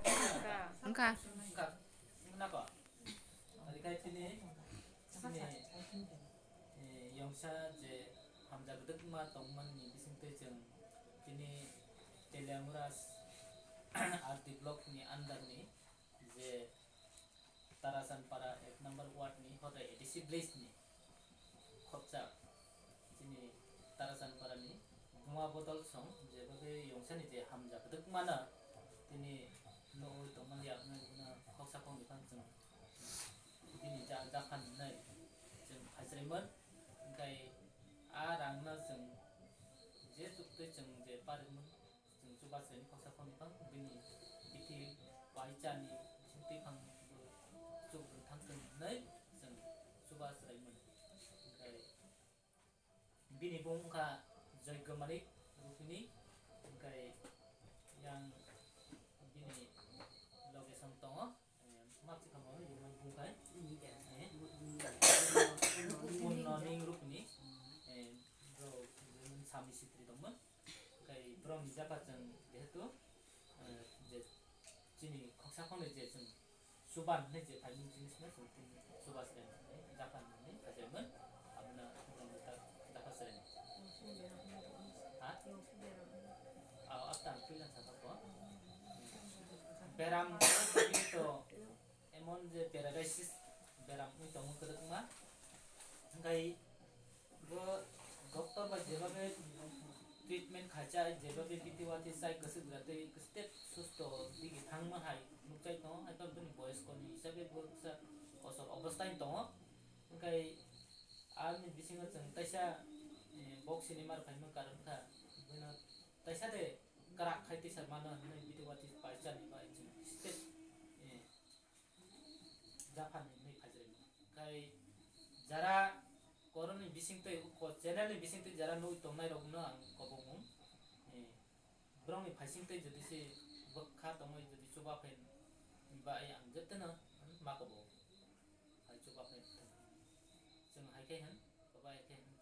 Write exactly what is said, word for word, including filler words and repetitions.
Wngkha. Wngkha. Wngkha. Wngkha ko? Ori khai tini, tini, eh, yongsa je hamjak dwkma tongmani bisingtwi chwng tini Teliamura R D block ni under ni je Tarasanpara ek number ward ni hotai A D C village ni khopsa chini Tarasanpara ni buma bodol song jeba khe yongsa ni je hamjak dwkmano tini nugwi tongmani yakno khoksa khokni phang chwng bini ja-, japhan hinwi chwng phaichraimon, hwnkhe a rangno chwng je chuktwi chwng je parimon, chwng chubachaini khoksa khokni phang bini bithi bai chani bisingtwi phang bo chuk rwthang chwng hinwi chwng chubachaimon. Hwnkhe bini bung wngkha Joigomani Rupini, hwnkhe yang bini location tongo. Eh, map si kamo ni bung khai. Eh, Punno ning Rupini. Eh, bro, Sami Sitri tongmon. Khai bro ni jaka chwng jehetu, eh, je chini khoksa khoknwi je chwng chuban hinwi je phaimung jinis no chwng tini chuba se hinwi jaka hinwi phaijagmon. Abono bro ni ta-, jaka se hinwi. Ha? Aw, apta ang freelance apa ko? Beram to emon je paralysis beram wngwi tongo kwdwkma. Hwnkhe bo doctor bai jeba khe treatment khaijak, jeba khe bithi wathi chai kwchwk gra tei step susto digi thangma hai nukjai tongo. Hai phano bini boyos koni hisabe bo kisa kosok obosthai tongo. Hwnkhe ani bisingo chwng taisa, eh, bok sinimar phaima karon kha, bino taisa de kwrak khai tisa mano hinwi bithi wathi paisa ni bai chwng step, eh, japhani hinwi phaijai mano. Khai jara koroni bisingtwi, ko channel ni bisingtwi jara nugwi tongnai rokno ang kobokmung, eh, borokni phaisingtwi jodi se bwkha tongwi jodi chuba phaini bai ang jotono ma kobo. Hai chuba phai thung. Chwng hai khe hin, kobo hai khe hin.